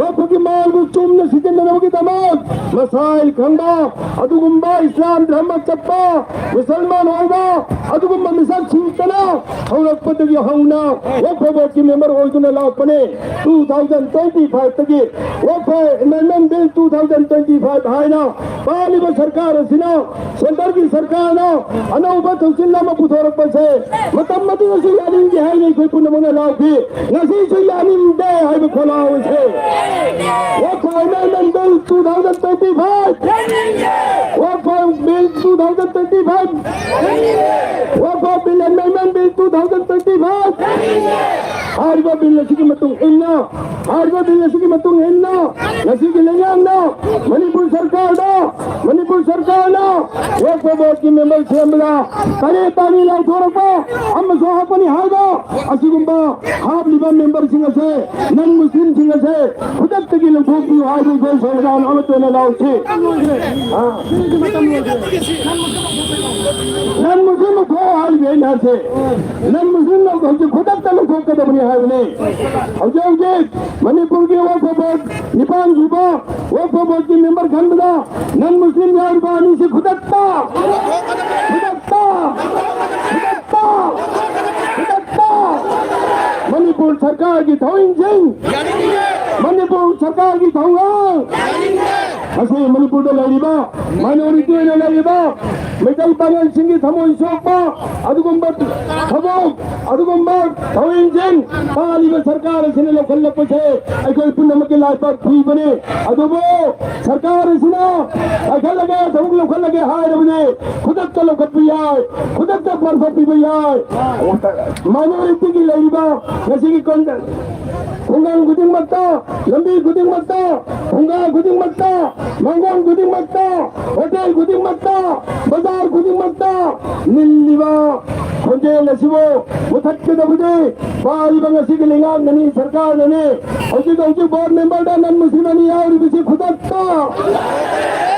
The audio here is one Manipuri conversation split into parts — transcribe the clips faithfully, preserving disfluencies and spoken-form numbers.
ꯋꯛꯐꯒꯤ ꯃꯥꯜꯕꯨ ꯆꯨꯝꯅ ꯁꯤꯖꯤꯟꯅꯅꯕꯒꯤꯗꯃꯛ ꯃꯁꯥꯏꯜ ꯈꯪꯕ, ꯑꯗꯨꯒꯨꯝꯕ ꯏꯁꯂꯥꯝ ꯙꯔꯃ ꯆꯠꯄ, ꯃꯨꯁꯜꯃꯥꯟ ꯑꯣꯏꯕ, ꯑꯗꯨꯒꯨꯝꯕ ꯃꯤꯁꯛ ꯁꯤꯡꯇꯅ ꯍꯧꯔꯛꯄꯗꯒꯤ ꯍꯧꯅ ꯋꯛꯐ ꯕꯣꯔꯗꯀꯤ ꯃꯦꯝꯕꯔ ꯑꯣꯏꯗꯨꯅ ꯂꯥꯛꯄꯅꯦ꯫ Two thousand twenty five ꯇꯒꯤ ꯋꯛꯐ ꯑꯦꯃꯦꯟꯗꯃꯦꯟ bill two thousand twenty five ꯍꯥꯏꯅ ꯄꯥꯜꯂꯤꯕ ꯁꯔꯀꯥꯔ ꯑꯁꯤꯅ, ꯁꯦꯟꯇꯔꯒꯤ ꯁꯔꯀꯥꯔꯅ ꯑꯅꯧꯕ ꯊꯧꯁꯤꯜ ꯑꯃ ꯄꯨꯊꯣꯔꯛꯄꯁꯦ ꯃꯇꯝ ꯑꯗꯨꯗꯁꯨ ꯌꯥꯅꯤꯡꯗꯦ ꯍꯥꯏꯅ ꯑꯩꯈꯣꯏ ꯄꯨꯝꯅꯃꯛꯅ ꯂꯥꯎꯈꯤ꯫ ꯉꯁꯤꯁꯨ ꯌꯥꯅꯤꯡꯗꯦ ꯍꯥꯏꯕ ꯈꯣꯜꯂꯥꯎ ꯑꯁꯦ꯫ Work for Amendment Bill two thousand twenty-five. Work for Bill two thousand twenty-five. Work for Bill Amendment Bill two thousand twenty-five. ꯍꯥꯏꯔꯤꯕ ꯕꯤꯜ ꯑꯁꯤꯒꯤ ꯃꯇꯨꯡ ꯏꯟꯅ, ꯍꯥꯏꯔꯤꯕ ꯕꯤꯜ ꯑꯁꯤꯒꯤ ꯃꯇꯨꯡ ꯏꯟꯅ ꯉꯁꯤꯒꯤ ꯂꯩꯉꯥꯛꯅ ꯃꯅꯤꯄꯨꯔ ꯁꯔꯀꯥꯔꯗ, ꯃꯅꯤꯄꯨꯔ ꯁꯔꯀꯥꯔꯅ ꯋꯛꯐ ꯕꯣꯔꯗꯀꯤ ꯃꯦꯝꯕꯔ ꯁꯦꯝꯕꯗ ꯇꯔꯦꯠ ꯇꯥꯅꯤ ꯂꯥꯎꯊꯣꯔꯛꯄ ꯑꯃꯁꯨ ꯍꯥꯞꯄꯅꯤ ꯍꯥꯏꯕ, ꯑꯁꯤꯒꯨꯝꯕ ꯍꯥꯞꯂꯤꯕ ꯃꯦꯝꯕꯔꯁꯤꯡ ꯑꯁꯦ, ꯅꯟ ꯃꯨꯁꯂꯤꯝꯁꯤꯡ ꯑꯁꯦ ꯈꯨꯗꯛꯇꯒꯤ ꯂꯧꯊꯣꯛꯄꯤꯌꯨ ꯍꯥꯏꯕ ꯑꯩꯈꯣꯏ ꯁꯣꯏꯗꯥꯟ ꯑꯃꯠꯇ ꯑꯣꯏꯅ ꯂꯥꯎꯁꯤ꯫ ꯑꯥ꯫ ꯅꯟ ꯃꯨꯁꯂꯤꯝ ꯂꯧꯊꯣꯛꯑꯣ ꯍꯥꯏꯔꯤꯕ ꯑꯩꯅ ꯍꯥꯏꯁꯦ꯫ ꯅꯟ ꯃꯨꯁꯂꯤꯝ ꯍꯧꯖꯤꯛ ꯈꯨꯗꯛꯇ ꯂꯧꯊꯣꯛꯀꯗꯕꯅꯤ ꯍꯥꯏꯕꯅꯤ꯫ ꯍꯧꯖꯤꯛ ꯍꯧꯖꯤꯛ ꯃꯅꯤꯄꯨꯔꯒꯤ ꯋꯛꯐ ꯕꯣꯔꯗ ꯅꯤꯄꯥꯟ ꯁꯨꯕ ꯋꯛꯐ ꯕꯣꯔꯗꯀꯤ ꯃꯦꯝꯕꯔ ꯈꯟꯕꯗ ꯅꯟ ꯃꯨꯁꯂꯤꯝ ꯌꯥꯎꯔꯤꯕ ꯑꯅꯤꯁꯤ ꯈꯨꯗꯛꯇ, ꯈꯨꯗꯛꯇ, ꯈꯨꯗꯛꯇ, ꯈꯨꯗꯛꯇ ꯃꯅꯤꯄꯨꯔ ꯁꯔꯀꯥꯔꯒꯤ ꯊꯧꯑꯣꯡꯁꯤꯡ, ꯃꯅꯤꯄꯨꯔ ꯁꯔꯀꯥꯔꯒꯤ ꯊꯧꯔꯥꯡ, ꯉꯁꯤ ꯃꯅꯤꯄꯨꯔꯗ ꯂꯩꯔꯤꯕ minority ꯑꯣꯏꯅ ꯂꯩꯔꯤꯕ ꯃꯩꯇꯩ ꯄꯥꯉꯜꯁꯤꯡꯒꯤ ꯊꯃꯣꯏ ꯁꯣꯛꯄ ꯑꯗꯨꯒꯨꯝꯕ ꯊꯕꯛ, ꯑꯗꯨꯒꯨꯝꯕ ꯊꯧꯑꯣꯡꯁꯤꯡ ꯄꯥꯜꯂꯤꯕ ꯁꯔꯀꯥꯔ ꯑꯁꯤꯅ ꯂꯧꯈꯠꯂꯛꯄꯁꯦ ꯑꯩꯈꯣꯏ ꯄꯨꯝꯅꯃꯛꯀꯤ ꯂꯥꯏꯕꯛ ꯊꯤꯕꯅꯤ꯫ ꯑꯗꯨꯕꯨ ꯁꯔꯀꯥꯔ ꯑꯁꯤꯅ ꯄꯥꯏꯈꯠꯂꯒ ꯊꯕꯛ ꯂꯧꯈꯠꯂꯒꯦ ꯍꯥꯏꯔꯕꯗꯤ ꯈꯨꯗꯛꯇ ꯂꯧꯈꯠꯄ ꯌꯥꯏ, ꯈꯨꯗꯛꯇ ꯄꯥꯡꯊꯣꯛꯄꯤꯕ ꯌꯥꯏ꯫ Minority ꯒꯤ ꯂꯩꯔꯤꯕ ꯉꯁꯤꯒꯤ ꯀꯣꯟ-, ꯈꯨꯡꯒꯪ ꯈꯨꯗꯤꯡꯃꯛꯇ, ꯂꯝꯕꯤ ꯈꯨꯗꯤꯡꯃꯛꯇ, ꯐꯨꯡꯒꯥ ꯈꯨꯗꯤꯡꯃꯛꯇ, ꯃꯥꯡꯒꯣꯟ ꯈꯨꯗꯤꯡꯃꯛꯇ, ꯍꯣꯇꯦꯜ ꯈꯨꯗꯤꯡꯃꯛꯇ, ꯕꯖꯥꯔ ꯈꯨꯗꯤꯡꯃꯛꯇ ꯅꯤꯜꯂꯤꯕ ꯈꯣꯟꯖꯦꯜ ꯑꯁꯤꯕꯨ ꯃꯨꯊꯠꯀꯗꯕꯗꯤ ꯄꯥꯜꯂꯤꯕ ꯉꯁꯤꯒꯤ ꯂꯩꯉꯥꯛꯅꯅꯤ, ꯁꯔꯀꯥꯔꯅꯅꯤ꯫ ꯍꯧꯖꯤꯛ ꯍꯧꯖꯤꯛ ꯕꯣꯔꯗ ꯃꯦꯝꯕꯔꯗ ꯅꯟ ꯃꯨꯁꯂꯤꯝ ꯑꯅꯤ ꯌꯥꯎꯔꯤꯕꯁꯤ ꯈꯨꯗꯛꯇ,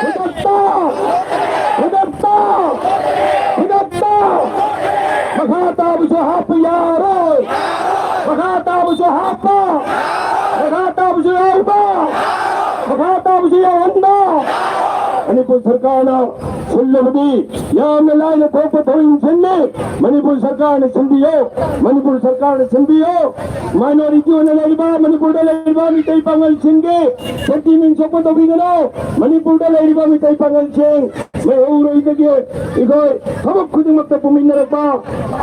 ꯈꯨꯗꯛꯇ, ꯈꯨꯗꯛꯇ, ꯈꯨꯗꯛꯇ ꯃꯈꯥ ꯇꯥꯕꯁꯨ ꯍꯥꯞꯄ ꯌꯥꯔꯣꯏ꯫ ꯃꯈꯥ ꯇꯥꯕꯁꯨ ꯍꯥꯞꯄ, ꯃꯈꯥ ꯇꯥꯕꯁꯨ ꯌꯥꯎꯍꯟꯕ꯫ ꯃꯅꯤꯄꯨꯔ ꯁꯔꯀꯥꯔꯅ ꯁꯤꯜꯂꯕꯗꯤ ꯌꯥꯝꯅ ꯂꯥꯏꯅ ꯊꯣꯛꯄ ꯊꯧꯔꯝꯁꯤꯡꯅꯤ꯫ ꯃꯅꯤꯄꯨꯔ ꯁꯔꯀꯥꯔꯅ ꯁꯤꯟꯕꯤꯌꯨ, ꯃꯅꯤꯄꯨꯔ ꯁꯔꯀꯥꯔꯅ ꯁꯤꯟꯕꯤꯌꯨ꯫ Minority ꯑꯣꯏꯅ ꯂꯩꯔꯤꯕ ꯃꯅꯤꯄꯨꯔꯗ ꯂꯩꯔꯤꯕ ꯃꯤꯇꯩ ꯄꯥꯉꯜꯁꯤꯡꯒꯤ ꯁꯛꯇꯤ ꯃꯤꯟ ꯁꯣꯛꯄ ꯇꯧꯕꯤꯒꯅꯨ꯫ ꯃꯅꯤꯄꯨꯔꯗ ꯂꯩꯔꯤꯕ ꯃꯤꯇꯩ ꯄꯥꯉꯜꯁꯤꯡ ꯃꯩꯍꯧꯔꯣꯏꯗꯒꯤ ꯑꯩꯈꯣꯏ ꯊꯕꯛ ꯈꯨꯗꯤꯡꯃꯛꯇ ꯄꯨꯃꯤꯟꯅꯔꯛꯄ,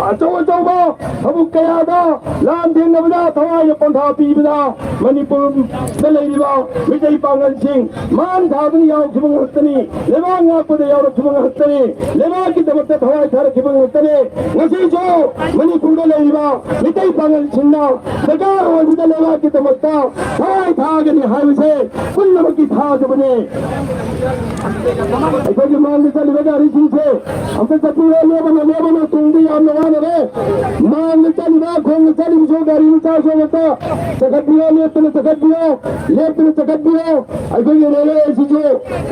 ꯑꯆꯧ ꯑꯆꯧꯕ ꯊꯕꯛ ꯀꯌꯥꯗ ꯂꯥꯟ ꯊꯦꯡꯅꯕꯗ ꯊꯋꯥꯏꯅ ꯄꯣꯟꯊꯥ ꯄꯤꯕꯗ ꯃꯅꯤꯄꯨꯔꯗ ꯂꯩꯔꯤꯕ ꯃꯤꯇꯩ ꯄꯥꯉꯜꯁꯤꯡ ꯃꯥꯡ ꯊꯥꯕꯗ ꯌꯥꯎꯈꯤꯕ ꯉꯥꯛꯇꯅꯤ꯫ ꯂꯩꯕꯥꯛ ꯉꯥꯛꯄꯗ ꯌꯥꯎꯔꯛꯈꯤꯕ ꯉꯥꯛꯇꯅꯤ꯫ ꯂꯩꯕꯥꯛꯀꯤꯗꯃꯛꯇ ꯊꯋꯥꯏ ꯊꯥꯔꯛꯈꯤꯕ ꯉꯥꯛꯇꯅꯤ꯫ ꯉꯁꯤꯁꯨ ꯃꯅꯤꯄꯨꯔꯗ ꯂꯩꯔꯤꯕ ꯃꯤꯇꯩ ꯄꯥꯉꯜꯁꯤꯡꯅ ꯗꯔꯀꯥꯔ ꯑꯣꯏꯕꯗ ꯂꯩꯕꯥꯛꯀꯤꯗꯃꯛꯇ ꯊꯋꯥꯏ ꯊꯥꯒꯅꯤ ꯍꯥꯏꯕꯁꯦ ꯄꯨꯝꯅꯃꯛꯀꯤ ꯊꯥꯖꯕꯅꯤ꯫ ꯑꯩꯈꯣꯏꯒꯤ ꯃꯥꯡꯗ ꯆꯠꯂꯤꯕ ꯒꯥꯔꯤꯁꯤꯡꯁꯦ ꯑꯝꯇ ꯆꯠꯄꯤꯔꯣ, ꯂꯦꯞꯄꯅꯣ, ꯂꯦꯞꯄꯅꯣ, ꯇꯨꯡꯗ ꯌꯥꯝꯅ ꯋꯥꯅꯔꯦ꯫ ꯃꯥꯡꯗ ꯆꯠꯂꯤꯕ, ꯈꯣꯡꯅ ꯆꯠꯂꯤꯕꯁꯨ, ꯒꯥꯔꯤ ꯃꯆꯥꯁꯨ ꯑꯃꯇ ꯆꯈꯠꯄꯤꯔꯣ, ꯂꯦꯞꯇꯅ ꯆꯈꯠꯄꯤꯔꯣ, ꯂꯦꯞꯇꯅ ꯆꯈꯠꯄꯤꯔꯣ꯫ ꯑꯩꯈꯣꯏꯒꯤ ꯔꯦꯜꯋꯦ ꯑꯁꯤꯁꯨ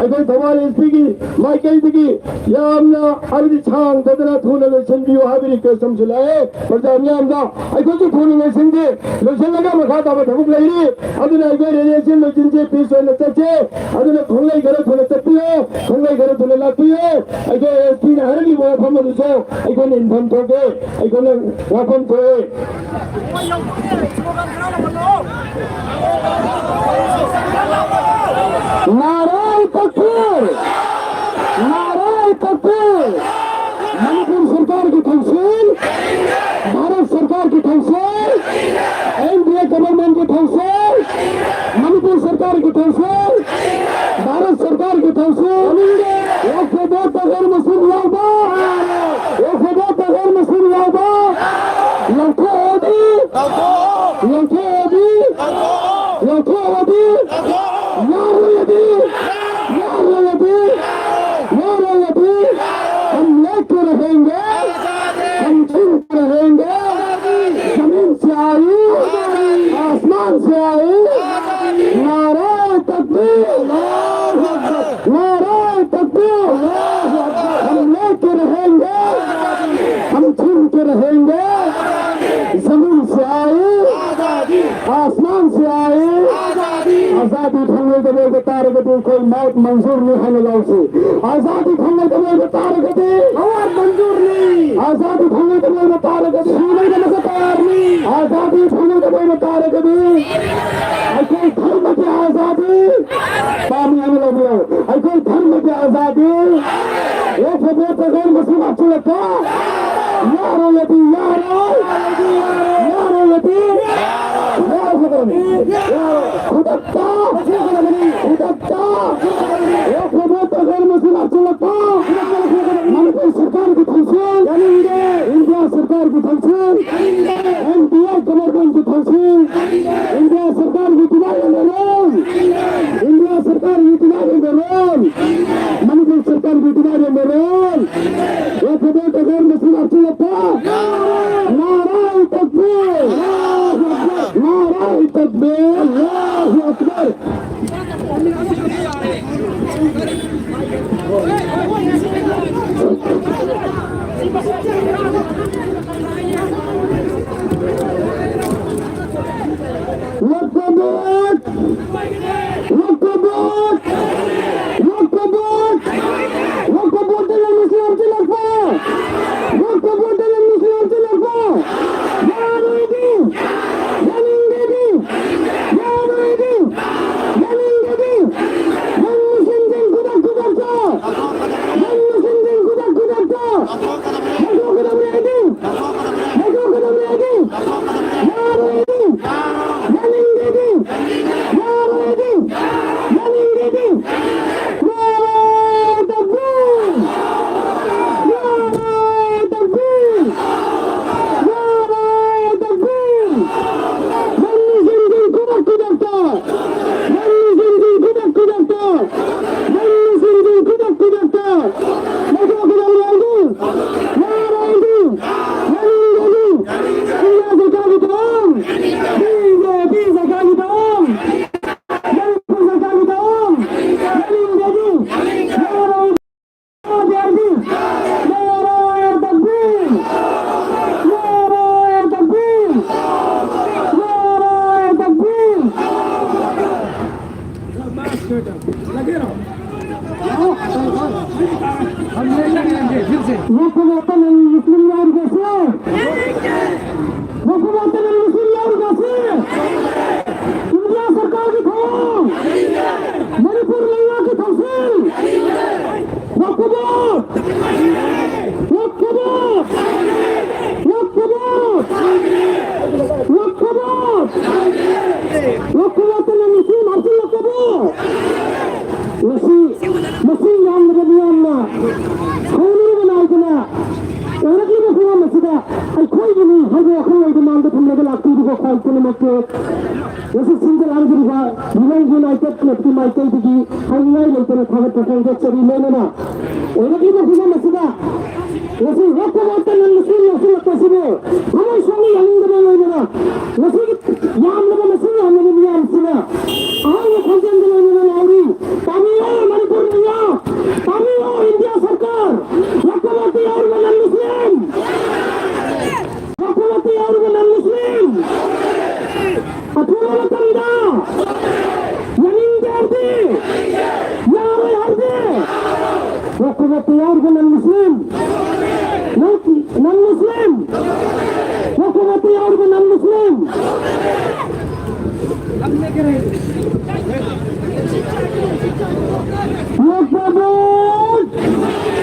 ꯑꯩꯈꯣꯏ ꯊꯧꯕꯥꯜ S P ꯒꯤ ꯃꯥꯏꯀꯩꯗꯒꯤ ꯌꯥꯝꯅ, ꯍꯥꯏꯕꯗꯤ, ꯁꯥꯡꯗꯗꯅ ꯊꯨꯅ ꯂꯣꯏꯁꯤꯟꯕꯤꯌꯨ ꯍꯥꯏꯕ request ꯑꯃꯁꯨ ꯂꯥꯛꯑꯦ꯫ ꯄ꯭ꯔꯖꯥ ꯃꯤꯌꯥꯝꯗ ꯑꯩꯈꯣꯏꯁꯨ ꯊꯨꯅ ꯂꯣꯏꯁꯤꯟꯒꯦ, ꯂꯣꯏꯁꯤꯜꯂꯒ ꯃꯈꯥ ꯇꯥꯕ ꯊꯕꯛ ꯂꯩꯔꯤ꯫ ꯑꯗꯨꯅ ꯑꯩꯈꯣꯏ ꯔꯦꯂꯤꯁꯤ ꯂꯣꯏꯁꯤꯟꯁꯤ, peace ꯑꯣꯏꯅ ꯆꯠꯁꯤ꯫ ꯑꯗꯨꯅ ꯈꯣꯡꯂꯩ ꯈꯔ ꯊꯨꯅ ꯆꯠꯄꯤꯌꯨ, ꯈꯣꯡꯂꯩ ꯈꯔ ꯊꯨꯅ ꯂꯥꯛꯄꯤꯌꯨ꯫ ꯑꯩꯈꯣꯏ S P ꯅ ꯍꯥꯏꯔꯛꯂꯤꯕ ꯋꯥꯐꯝ ꯑꯗꯨꯁꯨ ꯑꯩꯈꯣꯏꯅ ꯏꯟꯐꯝ ꯊꯣꯛꯑꯦ, ꯑꯩꯈꯣꯏꯅ ꯋꯥꯐꯝ ꯊꯣꯛꯑꯦ꯫ ꯅꯥꯔꯥ ꯇꯛꯕꯤꯔ! ꯅꯥꯔꯥ ꯇꯛꯕꯤꯔ! ꯃꯅꯤꯄꯨꯔ ꯁꯔꯀꯥꯔꯒꯤ ꯊꯧꯁꯤꯜ, ꯚꯥꯔꯠ ꯁꯔꯀꯥꯔꯒꯤ ꯊꯧꯁꯤꯜ, N D A government ꯀꯤ ꯊꯧꯁꯤꯜ, ꯃꯅꯤꯄꯨꯔ ꯁꯔꯀꯥꯔꯒꯤ ꯊꯧꯁꯤꯜ, ꯚꯥꯔꯠ ꯁꯔꯀꯥꯔꯒꯤ ꯊꯧꯁꯤꯜ, ꯂꯧꯊꯣꯛꯄ ꯇꯥꯈꯔ ꯃꯁꯤꯡ ꯌꯥꯎꯕ, ꯂꯧꯊꯣꯛꯄ ꯇꯥꯈꯔ ꯃꯁꯤꯡ ꯌꯥꯎꯕ, ꯂꯧꯊꯣꯛꯑꯗꯤ, ꯂꯧꯊꯣꯛꯑꯗꯤ, ꯂꯧꯊꯣꯛꯑꯗꯤ, ꯌꯥꯔꯣꯏꯗꯤ, ꯌꯥꯔꯣꯏꯗꯤ, ꯌꯥꯔꯣꯏꯗꯤ, हम लेके रहेंगे, हम छीन के रहेंगे, जमीन से आई, आसमान से आई, नाराए तकबीर, नाराए तकबीर, हम लेके रहेंगे, हम छीन के रहेंगे, जमीन से आई, आसमान से आई, आजादी। ꯑꯥꯖꯥꯗꯤ ꯐꯪꯂꯣꯏꯗꯕ ꯑꯣꯏꯕ ꯇꯥꯔꯒꯗꯤ ꯑꯩꯈꯣꯏ ꯃꯧꯠ ꯃꯟꯖꯨꯔꯅꯤ ꯍꯥꯏꯅ ꯂꯥꯎꯁꯤ꯫ ꯑꯥꯖꯥꯗꯤ ꯐꯪꯂꯣꯏꯗꯕ ꯑꯣꯏꯕ ꯇꯥꯔꯒꯗꯤ, ꯃꯧꯠ ꯃꯟꯖꯨꯔꯅꯤ꯫ ꯑꯥꯖꯥꯗꯤ ꯐꯪꯂꯣꯏꯗꯕ ꯑꯣꯏꯕ ꯇꯥꯔꯒꯗꯤ ꯁꯤꯕꯒꯤꯗꯃꯛꯇ ꯇꯌꯥꯔꯅꯤ꯫ ꯑꯥꯖꯥꯗꯤ ꯐꯪꯂꯣꯏꯗꯕ ꯑꯣꯏꯕ ꯇꯥꯔꯒꯗꯤ ꯑꯩꯈꯣꯏ ꯙꯔꯃꯒꯤ ꯑꯥꯖꯥꯗꯤ ꯄꯥꯝꯃꯤ ꯍꯥꯏꯅ ꯂꯧꯕꯤꯌꯨ꯫ ꯑꯩꯈꯣꯏ ꯙꯔꯃꯒꯤ ꯑꯥꯖꯥꯗꯤ ꯑꯦꯐ ꯑꯦꯐ ꯑꯦꯐ ꯒꯔ ꯃꯁꯤꯡ ꯍꯥꯞꯆꯤꯜꯂꯛꯄ ꯌꯥꯔꯣꯏ ꯑꯗꯤ ꯌꯥꯔꯣꯏ, ꯌꯥꯔꯣꯏ ꯑꯗꯤ ꯌꯥꯔꯣꯏ꯫ ꯈꯨꯗꯛꯇ, ꯈꯨꯗꯛꯇ ꯑꯦꯐ ꯑꯦꯐ ꯑꯦꯐ ꯒꯔ ꯃꯁꯤꯡ ꯍꯥꯞꯆꯤꯜꯂꯛꯄ ꯃꯅꯤꯄꯨꯔ ꯁꯔꯀꯥꯔꯒꯤ ꯊꯧꯁꯤꯜ, ꯌꯥꯅꯤꯡꯗꯦ꯫ ꯏꯟꯗꯤꯌꯥ ꯁꯔꯀꯥꯔꯒꯤ ꯊꯧꯁꯤꯜ, ꯌꯥꯅꯤꯡꯗꯦ꯫ ꯑꯦꯟ ꯗꯤ ꯑꯦ ꯒꯚꯔꯟꯃꯦꯟꯠꯀꯤ ꯊꯧꯁꯤꯜ, ꯏꯟꯗꯤꯌꯥ ꯁꯔꯀꯥꯔꯒꯤ divide and rule, ꯏꯟꯗꯤꯌꯥ ꯁꯔꯀꯥꯔꯒꯤ divide and rule, ꯃꯅꯤꯄꯨꯔ ꯁꯔꯀꯥꯔꯒꯤ divide and rule, F F F ꯒꯔ ꯃꯁꯤꯡ ꯍꯥꯞꯆꯤꯜꯂꯛꯄ꯫ ꯅꯥꯔꯥꯏ ꯇꯛꯕꯤꯔ! ꯅꯥꯔꯥꯏ ꯇꯛꯕꯤꯔ! ꯑꯜꯂꯥꯍꯨ ꯑꯛꯕꯔ! ꯋꯛꯐ ꯕꯣꯔꯗ! ꯋꯛꯐ ꯕꯣꯔꯗ! ꯋꯛꯐ ꯕꯣꯔꯗ! ꯋꯛꯐ ꯕꯣꯔꯗꯇ ꯂꯝ ꯃꯁꯤꯡ ꯍꯥꯞꯆꯤꯜꯂꯛꯄ! ꯋꯛꯐ ꯕꯣꯔꯗꯇ ꯂꯝ ꯃꯁꯤꯡ ꯍꯥꯞꯆꯤꯜꯂꯛꯄ! ꯌꯥꯔꯣꯏꯗꯤ! ꯌꯥꯅꯤꯡꯗꯦꯗꯤ! ꯌꯥꯔꯣꯏꯗꯤ! ꯌꯥꯅꯤꯡꯗꯦꯗꯤ! ꯂꯝ ꯃꯁꯤꯡꯁꯤꯡ ꯈꯨꯗꯛ ꯈꯨꯗꯛꯇ! ꯂꯝ ꯃꯁꯤꯡꯁꯤꯡ ꯈꯨꯗꯛ ꯈꯨꯗꯛꯇ! ꯂꯧꯊꯣꯛꯀꯗꯕꯅꯤ ꯑꯩꯗꯤ! ꯂꯧꯊꯣꯛꯀꯗꯕꯅꯤ ꯑꯩꯗꯤ! ꯌꯥꯔꯣꯏꯗꯤ! ꯌꯥꯅꯤꯡꯗꯦꯗꯤ! ꯌꯥꯔꯣꯏꯗꯤ! ꯋꯛꯐ ꯕꯣꯔꯗꯇ ꯅꯟ ꯃꯨꯁꯂꯤꯝ ꯌꯥꯎꯔꯤꯕꯁꯦ, ꯋꯛꯐ ꯕꯣꯔꯗꯇ ꯅꯟ ꯃꯨꯁꯂꯤꯝ ꯌꯥꯎꯔꯤꯕꯁꯦ, ꯏꯟꯗꯤꯌꯥ ꯁꯔꯀꯥꯔꯒꯤ ꯊꯧꯑꯣꯡ, ꯃꯅꯤꯄꯨꯔ ꯂꯩꯉꯥꯛꯀꯤ ꯊꯧꯁꯤꯜ, ꯋꯛꯐ ꯕꯣꯔꯗ, ꯋꯛꯐ ꯕꯣꯔꯗ, ꯋꯛꯐ ꯕꯣꯔꯗ, ꯋꯛꯐ ꯕꯣꯔꯗ, ꯋꯛꯐ ꯕꯣꯔꯗꯇ ꯅꯟ ꯃꯨꯁꯂꯤꯝ ꯍꯥꯞꯆꯤꯜꯂꯛꯄꯕꯨ ꯉꯁꯤ ꯃꯁꯤꯡ ꯌꯥꯝꯂꯕ ꯃꯤꯌꯥꯝꯅ ꯍꯧꯅꯔꯨꯕ ꯅꯥꯏꯗꯅ ꯑꯣꯏꯔꯛꯂꯤꯕ ꯐꯤꯕꯝ ꯑꯁꯤꯗ ꯑꯩꯈꯣꯏꯒꯤꯅꯤ ꯍꯥꯏꯕ ꯋꯥꯈꯜ ꯑꯣꯏꯕ ꯃꯥꯡꯗ ꯊꯝꯂꯒ ꯂꯥꯛꯄꯤꯔꯤꯕ ꯈ꯭ꯋꯥꯏ ꯄꯨꯝꯅꯃꯛꯄꯨ ꯉꯁꯤ ꯁꯤꯟꯕ ꯂꯥꯡꯖꯔꯤꯕ ꯌꯨꯅꯥꯏ ꯌꯨꯅꯥꯏꯇꯦꯠ ꯀ꯭ꯂꯕꯀꯤ ꯃꯥꯏꯀꯩꯗꯒꯤ ꯍꯥꯏꯅꯤꯡꯉꯥꯏ ꯂꯩꯇꯅ ꯊꯥꯒꯠꯄ ꯐꯣꯡꯗꯣꯛꯆꯔꯤ꯫ ꯂꯣꯏꯅꯅ ꯑꯣꯏꯔꯛꯂꯤꯕ ꯐꯤꯕꯝ ꯑꯁꯤꯗ ꯉꯁꯤ ꯋꯛꯐ ꯕꯣꯔꯗꯇ ꯅꯟ ꯃꯨꯁꯂꯤꯝ ꯌꯥꯎꯁꯤꯜꯂꯛꯄꯁꯤꯕꯨ ꯊꯃꯣꯏ ꯁꯣꯛꯅ ꯌꯥꯅꯤꯡꯗꯕ ꯂꯣꯏꯅꯅ ꯉꯁꯤꯒꯤ ꯌꯥꯝꯂꯕ ꯃꯁꯤꯡ ꯌꯥꯝꯂꯕ ꯃꯤꯌꯥꯝꯁꯤꯅ ꯑꯍꯥꯟꯕ ꯈꯣꯟꯖꯦꯜꯗ ꯂꯣꯏꯅꯅ ꯂꯥꯎꯔꯤ, "ꯇꯥꯕꯤꯌꯣ ꯃꯅꯤꯄꯨꯔ ꯃꯤꯌꯥꯝ, ꯇꯥꯕꯤꯌꯣ ꯏꯟꯗꯤꯌꯥ ꯁꯔꯀꯥꯔ, ꯋꯛꯐ ꯕꯣꯔꯗꯇ ꯌꯥꯎꯔꯤꯕ ꯅꯟ ꯃꯨꯁꯂꯤꯝ, ꯋꯛꯐ ꯕꯣꯔꯗꯇ ꯌꯥꯎꯔꯤꯕ ꯅꯟ ꯃꯨꯁꯂꯤꯝ ꯑꯊꯨꯕ ꯃꯇꯝꯗ ꯌꯥꯅꯤꯡꯗꯦ ꯍꯥꯏꯔꯗꯤ, ꯌꯥꯔꯣꯏ ꯍꯥꯏꯔꯗꯤ ꯋꯛꯐ ꯕꯣꯔꯗꯇ ꯌꯥꯎꯔꯤꯕ ꯅꯟ ꯃꯨꯁꯂꯤꯝ, ꯅꯟ ꯃꯨꯁꯂꯤꯝ, ꯋꯛꯐ ꯕꯣꯔꯗꯇ ꯌꯥꯎꯔꯤꯕ ꯅꯟ ꯃꯨꯁꯂꯤꯝ, ꯋꯛꯐ ꯕꯣꯔꯗ,